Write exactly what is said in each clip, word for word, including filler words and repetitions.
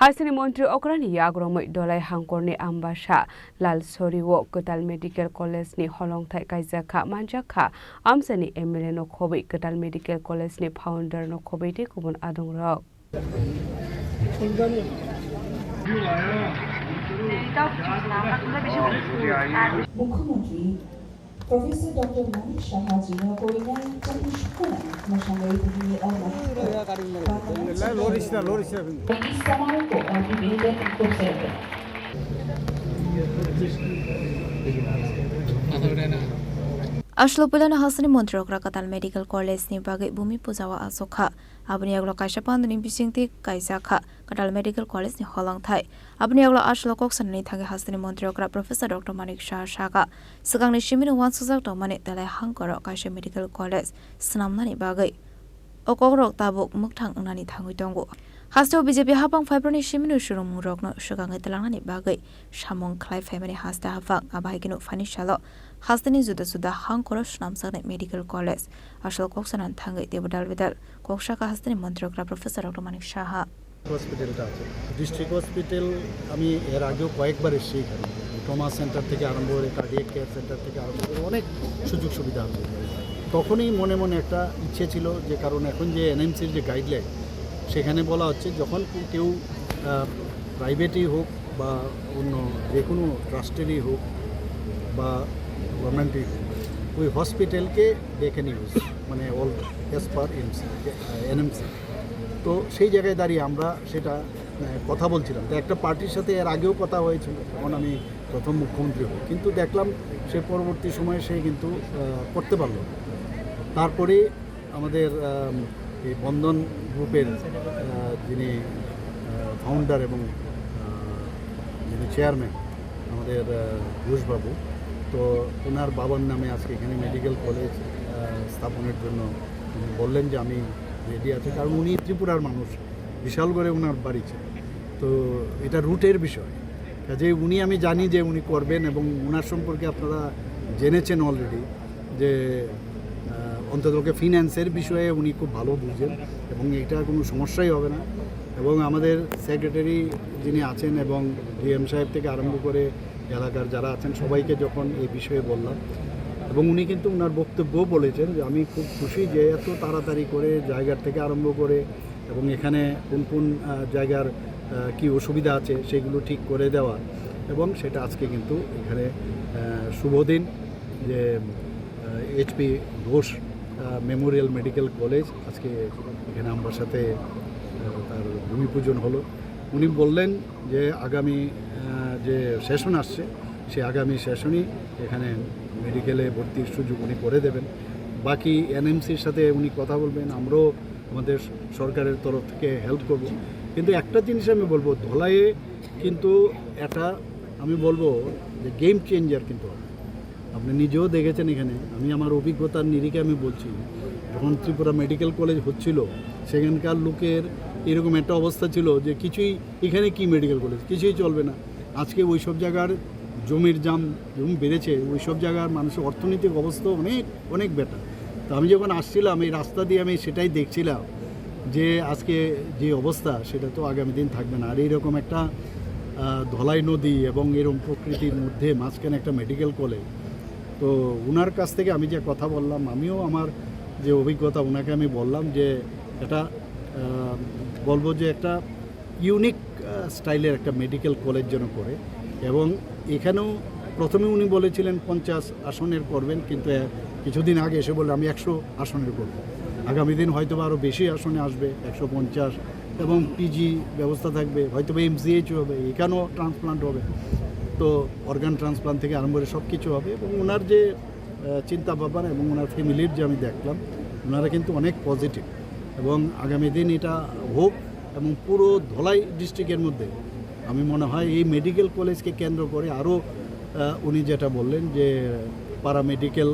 Asini montri okrani yagromwi Dolai Hangkorni Ambasa Lalsorio kwtal medical college ni holongthai kaijakha manjakha, amsani M L A no khobwi kwtal medical college ni founder no khobwi tei kubun adongrok. Mukhyamantri Professor Doctor Manik Saha jino koinai chakri sukuna mwsangwi buini alma. Loris na, loris na. Aslo puilano hasteni montri okra kwtal medical college ni bagwi bumi puja o achukha. Aboni yagulo kaisa panduni bisingtwi kaisa kha. Kwtal Medical College ni holongthai. Aboni yagulo aslo kok sanani thangwi hasteni montri okra Professor Doctor Manik Saha saka, swkangni simino uansukjak tongmani Dolai Hangkoro kaisa medical college swnamnani bagwi o kokrok tabuk mwkthang wngnani thangwi tongo. Hasteo B J P hapang phaibroni simino swrwngmungrokno swkangwi twlangnani bagwi samung khlai phaimani haste hapang, abo hai kheno phaini salo hasteni juda juda hangkoro swnamjaknai medical college aslo kok sanani thangwi teibo dal bedal kok saka hasteni montri okra Professor Doctor Manik Saha. হসপিটালটা আছে, district hospital. আমি এর আগেও কয়েকবার এসেছি এখানে, trauma centre থেকে আরম্ভ করে, কার্ডিয়াক কেয়ার সেন্টার থেকে আরম্ভ করে অনেক সুযোগ সুবিধা আছে। তখনই মনে মনে একটা ইচ্ছে ছিল যে, কারণ এখন যে এনএমসির যে গাইডলাইন, সেখানে বলা হচ্ছে যখন কেউ প্রাইভেটই হোক বা অন্য যে কোনো ট্রাস্টেরই হোক বা গভর্নমেন্টই হোক, ওই হসপিটালকে দেখে নিউজ, মানে all as per MC, NMC. তো সেই জায়গায় দাঁড়িয়ে আমরা সেটা আহ, কথা বলছিলাম। তো একটা পার্টির সাথে এর আগেও কথা হয়েছিল, তখন আমি প্রথম মুখ্যমন্ত্রী হই, কিন্তু দেখলাম সে পরবর্তী সময়ে সে কিন্তু আহ, করতে পারলো না। তারপরে আমাদের আম, এই বন্ধন গ্রুপের আহ, যিনি ফাউন্ডার এবং আহ, যিনি চেয়ারম্যান আমাদের আহ, ঘোষবাবু, তো ওনার বাবার নামে আজকে এখানে মেডিকেল কলেজ আহ, স্থাপনের জন্য উনি বললেন যে আমি রেডি আছি, কারণ উনি ত্রিপুরার মানুষ, বিশালগড়ে ওনার বাড়ি ছিল। তো এটা রুটের বিষয়, কাজে উনি, আমি জানি যে উনি করবেন এবং ওনার সম্পর্কে আপনারা জেনেছেন অলরেডি যে আহ, অন্তত ফিন্যান্সের বিষয়ে উনি খুব ভালো বুঝেন এবং এটা কোনো সমস্যাই হবে না। এবং আমাদের সেক্রেটারি যিনি আছেন এবং ডিএম সাহেব থেকে আরম্ভ করে এলাকার যারা আছেন সবাইকে যখন এই বিষয়ে বললাম, এবং উনি কিন্তু ওনার বক্তব্যও বলেছেন যে আমি খুব খুশি যে এত তাড়াতাড়ি করে জায়গার থেকে আরম্ভ করে এবং এখানে কোন কোন আহ, জায়গার আহ, কি অসুবিধা আছে সেগুলো ঠিক করে দেওয়া, এবং সেটা আজকে কিন্তু এখানে আহ, শুভ দিন যে এইচপি ঘোষ মেমোরিয়াল মেডিকেল কলেজ আজকে এখানে আমার সাথে আহ, তার ভূমি পূজন হলো। উনি বললেন যে আগামী আহ, যে সেশন আসছে, সেই আগামী সেশনই এখানে মেডিকেলে ভর্তির সুযোগ উনি করে দেবেন। বাকি এনএমসির সাথে উনি কথা বলবেন, আমরাও আমাদের সরকারের তরফ থেকে হেল্প করব। কিন্তু একটা জিনিস আমি বলবো, ধলাইয়ে কিন্তু একটা, আমি বলবো যে গেম চেঞ্জার কিন্তু হবে। আপনি নিজেও দেখেছেন এখানে, আমি আমার অভিজ্ঞতার নিরিখে আমি বলছি, যখন ত্রিপুরা মেডিকেল কলেজ হচ্ছিল, সেখানকার লোকের এরকম একটা অবস্থা ছিল যে কিছুই, এখানে কি মেডিকেল কলেজ, কিছুই চলবে না। আজকে ওই সব জায়গার জমির দাম যেমন বেড়েছে, ওই সব জায়গার মানুষের অর্থনৈতিক অবস্থা অনেক, অনেক বেটার। তো আমি যখন আসছিলাম, এই রাস্তা দিয়ে আমি সেটাই দেখছিলাম যে আজকে যে অবস্থা, সেটা তো আগামী দিন থাকবে না। আর এইরকম একটা আহ, ধলাই নদী এবং এরকম প্রকৃতির মধ্যে মাঝখানে একটা মেডিকেল কলেজ। তো ওনার কাছ থেকে আমি যে কথা বললাম, আমিও আমার যে অভিজ্ঞতা ওনাকে আমি বললাম যে এটা আহ, বলবো যে একটা ইউনিক স্টাইলের একটা মেডিকেল কলেজ যেন করে। এবং এখানেও প্রথমে উনি বলেছিলেন পঞ্চাশ আসনের করবেন, কিন্তু আহ, কিছুদিন আগে এসে বললেন আমি একশো আসনের করব। আগামী দিন হয়তো বা আরও বেশি আসনে আসবে, একশো পঞ্চাশ, এবং পিজি ব্যবস্থা থাকবে, হয়তো বা এমসিএইচ হবে, এখানেও ট্রান্সপ্লান্ট হবে। তো অর্গান ট্রান্সপ্লান্ট থেকে আরম্ভ করে সব কিছু হবে। এবং ওনার যে আহ, চিন্তা ভাবনা এবং ওনার ফ্যামিলির যে আমি দেখলাম, ওনারা কিন্তু অনেক পজিটিভ। এবং আগামী দিন এটা হোক এবং পুরো ধলাই ডিস্ট্রিক্টের মধ্যে আমি মনে হয় এই মেডিকেল কলেজকে কেন্দ্র করে আরও উনি যেটা বললেন যে প্যারামেডিকেল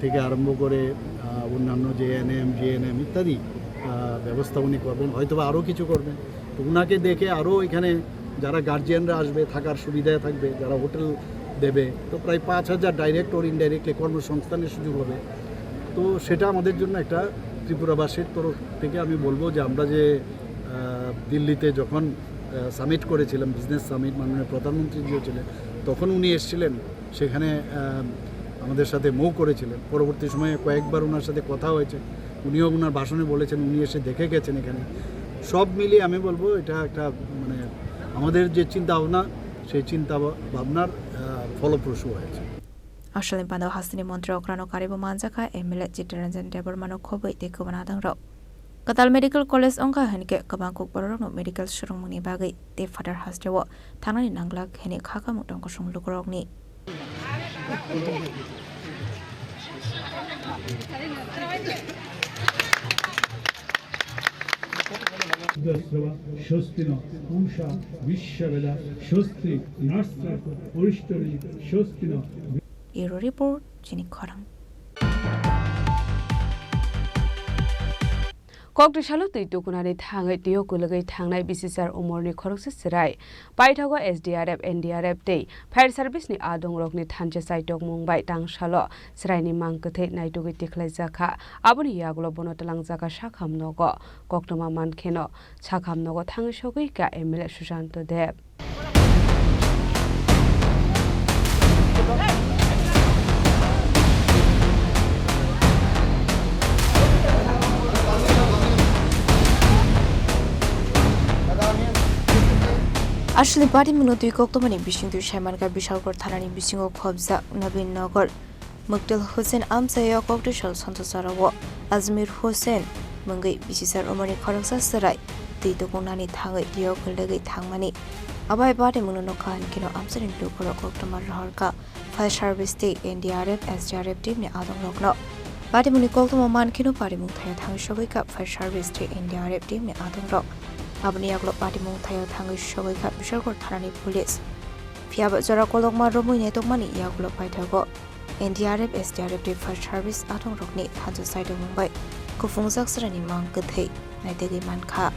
থেকে আরম্ভ করে আহ, অন্যান্য যে এএনএম, জিএনএম ইত্যাদি আহ, ব্যবস্থা উনি করবেন, হয়তো বা আরও কিছু করবেন। তো ওনাকে দেখে আরও এখানে যারা গার্জিয়ানরা আসবে, থাকার সুবিধায় থাকবে, যারা হোটেল দেবে, তো প্রায় পাঁচ হাজার ডাইরেক্ট অর ইনডাইরেক্টলি কর্মসংস্থানের সুযোগ হবে। তো সেটা আমাদের জন্য একটা, ত্রিপুরাবাসীর তরফ থেকে আমি বলবো যে আমরা যে আহ, দিল্লিতে যখন সামিট করেছিলাম, বিজনেস সামিট, মাননীয় প্রধানমন্ত্রীজিও ছিলেন, তখন উনি এসেছিলেন সেখানে, আহ, আমাদের সাথে মুভ করেছিলেন। পরবর্তী সময়ে কয়েকবার ওনার সাথে কথা হয়েছে, উনিও ওনার ভাষণে বলেছেন, উনি এসে দেখে গেছেন এখানে। সব মিলিয়ে আমি বলবো এটা একটা, মানে, আমাদের যে চিন্তা ভাবনা, সেই চিন্তা ভাবনার, আহ, ফলপ্রসূ হয়েছে। Australian pando hasteni montri okrano karibo manjakha M L A Chittaranjan Debbarmano khobwi tei kwbana adongrok. Kwtal medical college wngkha hinkhe kwbang kok bororokno medical swrwngmungni bagwi tei phatar hasteo thangnani nanglak hini kha khamung tong kusung lukurokni. স্বস্তি ন, পূষা বিশ্ববেদা স্বস্তি, নাস্তি অরিষ্টনি স্বস্তি ন। Bureau report, chini khorang. Kokdisalo twi tukunani thangwi twio kwlwgwi thangnai bisisar umorni khoroksa chwrai. Paithago S D R F, N D R F tei fire service ni adongrokni thansa chaitokmung bai tangsalo chwraini mang kwthwi naitugwi tikhlaijakha. Aboni yagulo bono twlangjakha sakham nogo. Koktwma mankheno sakham nogo thangwi sogwi ka M L A Susanto Deb. Aswkni patimungno twi koktwmani bisingtwi saimankha Bishalgarh thanani bisingo khobjak Nabin Nagar. Muktul Hussain amchaio kokdisal sonto chara o Ajmir Hussain mungwi bisisar umorni khoroksa chwrai twi tukungnani thangwi twio kwlwgwi thangmani. Abai patimungno nukha hinkhe no amchaini lukurok koktwma rohorkha. Fire service tei N D R F, S D R F team ni adongrokno. Patimungni koktwma mankheno patimung thaio thangwi sogwi kha fire service tei N D R F team ni adongrok. Aboni yagulo patimung thaio thangwi sogwi kha Bishalgarh thanani police. Phiyaba jora kolokma romwi naitokmani yagulo paithago N D R F, S D R F tei fire service adongrokni thansa chaitokmung bai kuphungjak chwraini mang kwthwi naitugwi mankha.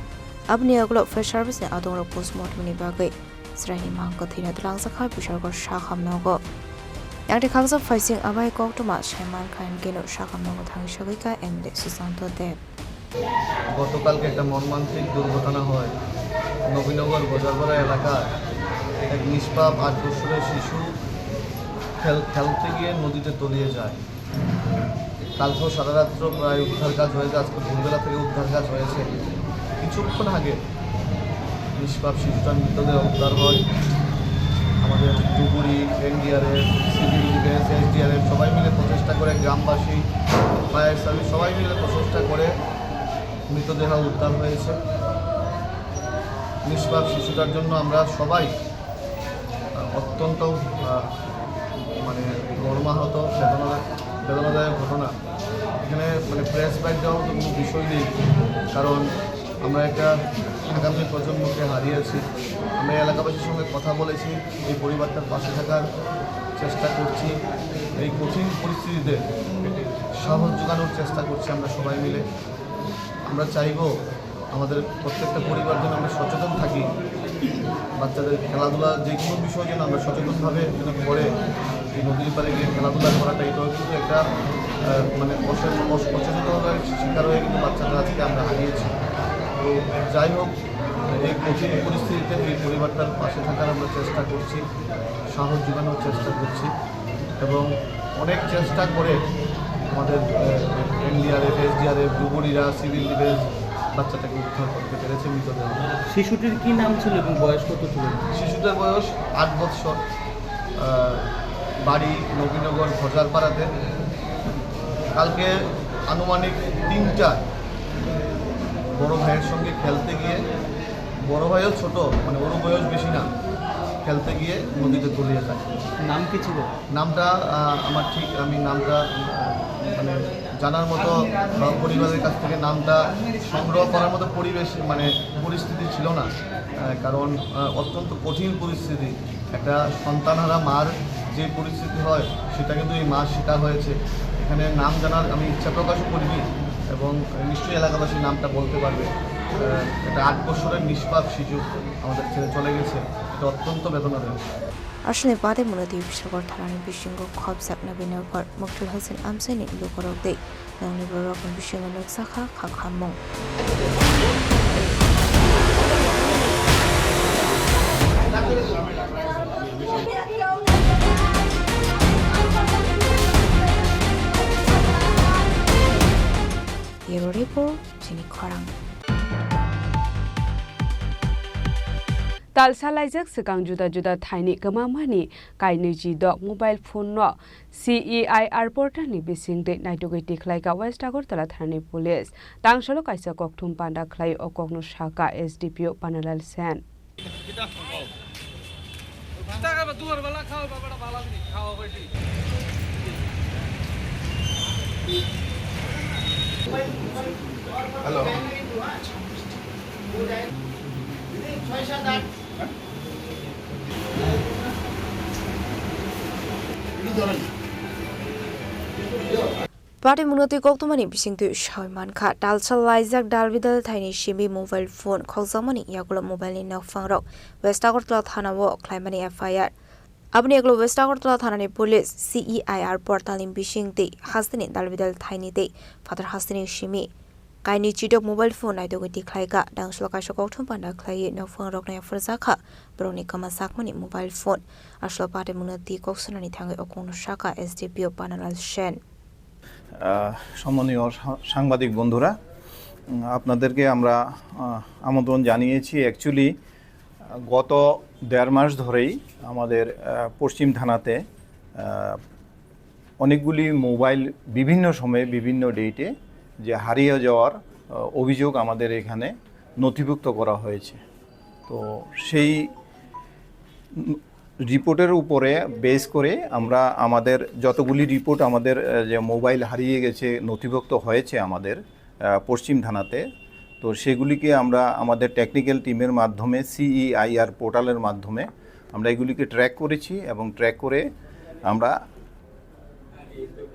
Aboni yagulo fire service ni adongrok postmortem ni bagwi chwraini mang kwthwino twlangjakha Bishalgarh sakham nogo. Yakni khakjak phaising abai koktwma saimankha hinkhe no sakham nogo thangwi sogwi kha M L A Susanto Deb. গতকালকে একটা মর্মান্তিক দুর্ঘটনা হয় নবীনগর বজারপাড়া এলাকায়। এক নিষ্পাপ আট বছরের শিশু খেল-, খেলতে গিয়ে নদীতে তলিয়ে যায়। কালকেও সারা রাত্র প্রায় উদ্ধার কাজ হয়েছে, আজকে ভোরবেলা থেকে উদ্ধার কাজ হয়েছে। কিছুক্ষণ আগে নিষ্পাপ শিশুটার মৃতদেহ উদ্ধার হয়। আমাদের ডুবুরি, এনডিআরএফ, সিভিল ডিফেন্স, এসডিআরএফ সবাই মিলে প্রচেষ্টা করে, গ্রামবাসী, ফায়ার সার্ভিস সবাই মিলে প্রচেষ্টা করে মৃতদেহ উদ্ধার হয়েছে। নিষ্পাপ শিশুটার জন্য আমরা সবাই, আহ, অত্যন্ত, আহ, মানে, মর্মাহত, বেদনা-, বেদনাদায়ক ঘটনা। এখানে, মানে, প্রেস বাইট দেওয়ার মতো কোনো বিষয় নেই, কারণ আমরা একটা আগামী প্রজন্মকে হারিয়েছি। আমরা এলাকাবাসীর সঙ্গে কথা বলেছি, এই পরিবারটার পাশে থাকার চেষ্টা করছি। এই কঠিন পরিস্থিতিতে সাহস জোগানোর চেষ্টা করছি আমরা সবাই মিলে। আমরা চাইবো আমাদের প্রত্যেকটা পরিবার যেন আমরা সচেতন থাকি, বাচ্চাদের খেলাধুলা যে কোনো বিষয়ে যেন আমরা সচেতনভাবে যেন করে এই নদীর পাড়ে গিয়ে খেলাধুলা করাটা, এটাও কিন্তু একটা, আহ, মানে, অসে-, অস-, অসচেতনতার শিকার হয়ে কিন্তু বাচ্চাটা আজকে আমরা হারিয়েছি। তো যাই হোক, এই কঠিন পরিস্থিতিতে এই পরিবারটার পাশে থাকার আমরা চেষ্টা করছি, সাহস জোগানোর চেষ্টা করছি এবং অনেক চেষ্টা করে আমাদের, আহ, এনডিআরএফ, এসডিআরএফ, ডুবুরিরা, সিভিল ডিফেন্স বাচ্চাটাকে উদ্ধার করতে পেরেছে মৃতদেহ। শিশুটির কি নাম ছিল এবং বয়স কত ছিল? শিশুটার বয়স আট বৎসর। আহ, বাড়ি নবীনগর ভজারপাড়াতে। কালকে আনুমানিক তিনটায় বড় ভাইয়ের সঙ্গে খেলতে গিয়ে, বড় ভাইও ছোট, মানে, ওরও বয়স বেশি না, খেলতে গিয়ে নদীতে তলিয়ে যায়। নাম কি ছিল? নামটা, আহ, আমার ঠিক, আমি নামটা, আহ, মানে, জানার মতো বা পরিবারের কাছ থেকে নামটা সংগ্রহ করার মতো পরিবেশ, মানে, পরিস্থিতি ছিল না। আহ, কারণ, আহ, অত্যন্ত কঠিন পরিস্থিতি। একটা সন্তানহারা মার যে পরিস্থিতি হয়, সেটা কিন্তু এই মা শিকার হয়েছে। এখানে নাম জানার আমি ইচ্ছা প্রকাশও করিনি এবং নিশ্চয়ই এলাকাবাসী নামটা বলতে পারবে। আহ, একটা আট বছরের নিষ্পাপ শিশু আমাদের ছেড়ে চলে গেছে, এটা অত্যন্ত বেদনাদায়ক। Aswkni patimungno twi Bishalgarh thanani bisingo khobjak Nabin Nagar Muktul Hussain amchaini lukurok tei nokni bororokni bisingo nukjakha kha khammung. Talsa laijak swkang juda juda thaini kwmamani kainwi chidok mobile phone no C E I R portal ni bisingtwi naitugwi tikhlaika West Agartala thanani police. Tangsalo kaisa kokthum panda khlai o kokno saka S D P O Panalal Sen. Hello. Party munotwi koktwmani bisingtwi sawi mankha, talsa laijak dalbidal thaini simi mobile phone khokjakmani yagulo mobile ni nokphangrok West Agartala thana o khlaimani F I R. Aboni yagulo West Agartala thanani police C E I R portal ni bisingtwi hasteni dalbidal thaini tei phatar hasteni simi kainwi chidok mobile phone naitugwi tikhlaika, tangsalo kaisa kokthum panda khlaiwi nokphangrokno yapharjakha borokni kwma sakmani mobile phone. Aswlo party munotwi kok sanani thangwi o kokno saka S D P O Panalal Sen. আহ, সম্মানীয় সা-, সাংবাদিক বন্ধুরা, উম, আপনাদেরকে আমরা, আহ, আমন্ত্রণ জানিয়েছি। Actually, আহ, গত দেড় মাস ধরেই আমাদের, আহ, পশ্চিম থানাতে, আহ, অনেকগুলি মোবাইল বিভিন্ন সময়ে বিভিন্ন ডেটে যে হারিয়ে যাওয়ার, আহ, অভিযোগ আমাদের এখানে নথিভুক্ত করা হয়েছে। তো সেই, উম, রিপোর্টের উপরে বেস করে আমরা আমাদের যতগুলি রিপোর্ট আমাদের, আহ, যে মোবাইল হারিয়ে গেছে, নথিভুক্ত হয়েছে আমাদের, আহ, পশ্চিম থানাতে, তো সেগুলিকে আমরা আমাদের টেকনিক্যাল টিমের মাধ্যমে, সিইআইআর পোর্টালের মাধ্যমে আমরা এগুলিকে ট্র্যাক করেছি এবং ট্র্যাক করে আমরা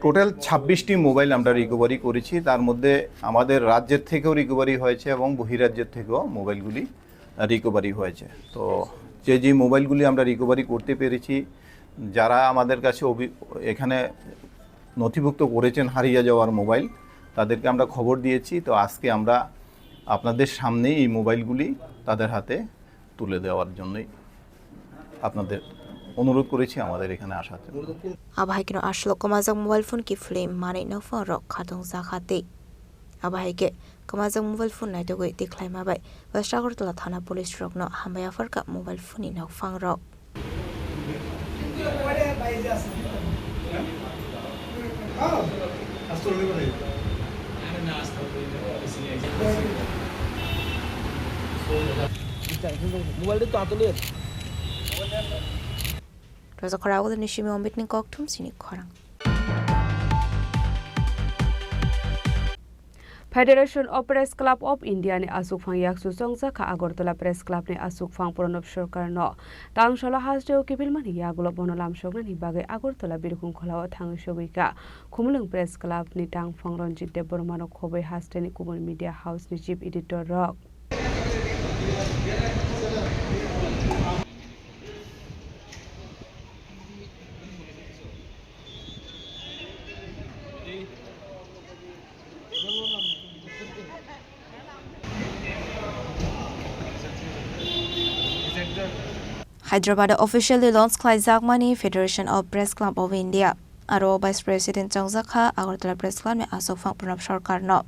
টোটাল ছাব্বিশটি মোবাইল আমরা রিকভারি করেছি। তার মধ্যে আমাদের রাজ্যের থেকেও রিকভারি হয়েছে এবং বহিরাজ্যের থেকেও মোবাইলগুলি রিকভারি হয়েছে। তো যে যে মোবাইলগুলি আমরা রিকভারি করতে পেরেছি, যারা আমাদের কাছে অভি-, এখানে নথিভুক্ত করেছেন হারিয়ে যাওয়ার মোবাইল, তাদেরকে আমরা খবর দিয়েছি। তো আজকে আমরা আপনাদের সামনেই এই মোবাইলগুলি তাদের হাতে তুলে দেওয়ার জন্যই আপনাদের অনুরোধ করেছি আমাদের এখানে আসার জন্য। Abo hai kheno aswk kwmajak mobile phone kiphilwi manwi nokphangrok khatung jakha tei abo hai khe kwmajak mobile phone naitugwi tikhlaima bai West Agartala thana police rokno hambai yapharkha mobile phone ni nokphangrok. Raja Khorang Agartala ni simi Ombit ni kokthum sini khorang. Federation of Press Club of India ni achukphang yakchu chongjak kha Agartala Press Club ni achukphang Pranab Sarkar no. Tangsalo hasteo kiphilmani yagulo bono lamsoknani bagwi Agartala Birkhung Khola o thangwi sogwi kha Khumulwng Press Club ni tangphang Ranjit Debbarma no khobwi hasteni kubun media house ni chief editor rok. Hyderabad o officially launch khlaijakmani Federation of Press Club of India, aro Vice President chongjak kha Agartala Press Club ni achukphang Pranab Sarkar no.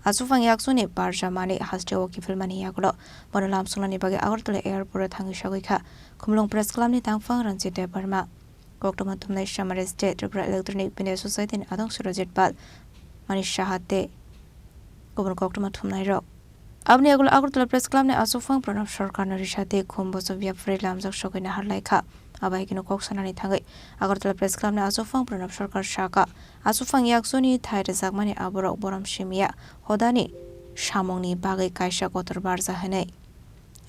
Achukphang yaksuni barja manwi hasteo kiphilmani yagulo bono lamsoknani bagwi Agartala Airport o thangwi sogwi kha Khumulwng Press Club ni tangphang Ranjit Debbarma. Koktwma thumnai Samaris de Tripura Electronic Media Society ni adong Surajit Pal, Manish Saha tei kubun koktwma thumnai rok. Aboni yagulo Agartala Press Club ni achukphang Pranab Sarkar no risa tei khum boso biyapri lamjak sogwi nahar lai kha. Abo hai kheno kok sanani thangwi Agartala Press Club ni achukphang Pranab Sarkar saka, achukphang yaksuni thai rwjakmani aborok borom simiya hodani samungni bagwi kaisa kotor barja hinwi.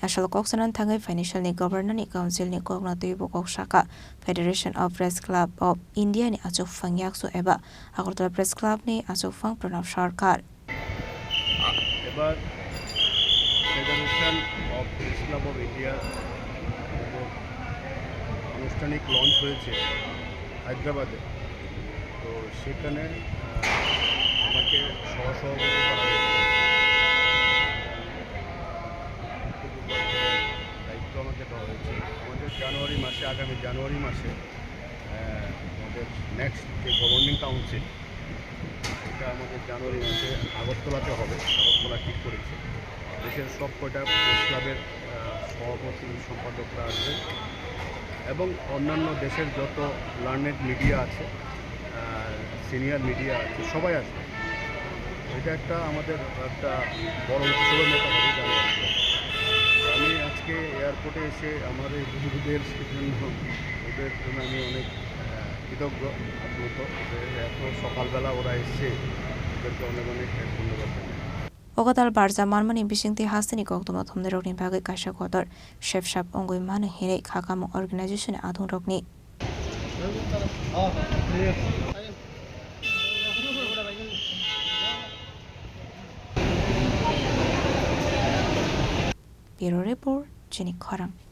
Aswk kok sanani thangwi financial ni governor ni council ni kokno twibo kok saka Federation of Press Club of India ni achukphang yaksu eba Agartala Press Club ni achukphang Pranab Sarkar. এবার federation of press club of India আনুষ্ঠানিক লঞ্চ হয়েছে হায়দ্রাবাদে। তো সেখানে, আহ, আমাকে সহসভাপতি করা হয়েছে। দায়িত্ব আমাকে দেওয়া হয়েছে। আমাদের জানুয়ারি মাসে, আগামী জানুয়ারি মাসে, আহ, আমাদের নেক্সট যে গভর্নিং কাউন্সিল, আমাদের জানুয়ারি মাসে আগরতলাতে হবে, আগরতলা ঠিক করেছে। দেশের সব কয়টা প্রেস ক্লাবের, আহ, সভাপতি সম্পাদকরা আসবে এবং অন্যান্য দেশের যত লার্নেড মিডিয়া আছে, আহ, সিনিয়র মিডিয়া আছে, সবাই আসবে। এটা একটা আমাদের একটা বড় উৎসবের মতো হবে জানুয়ারিতে। আমি আজকে এয়ারপোর্টে এসে আমার এই বন্ধুদের জন্য, ওদের জন্য আমি অনেক, আহ, কৃতজ্ঞ, আপ্লুত যে এত সকালবেলা ওরা এসছে, ওদেরকে অনেক অনেক ধন্যবাদ জানাই। O kwtal barja manmani bisingtwi hasteni koktwma thumnairokni bagwi kaisa kotor sepsap wngwi mano hinwi kha kamo organization ni adongrokni. Bureau Report, Chini Khorang.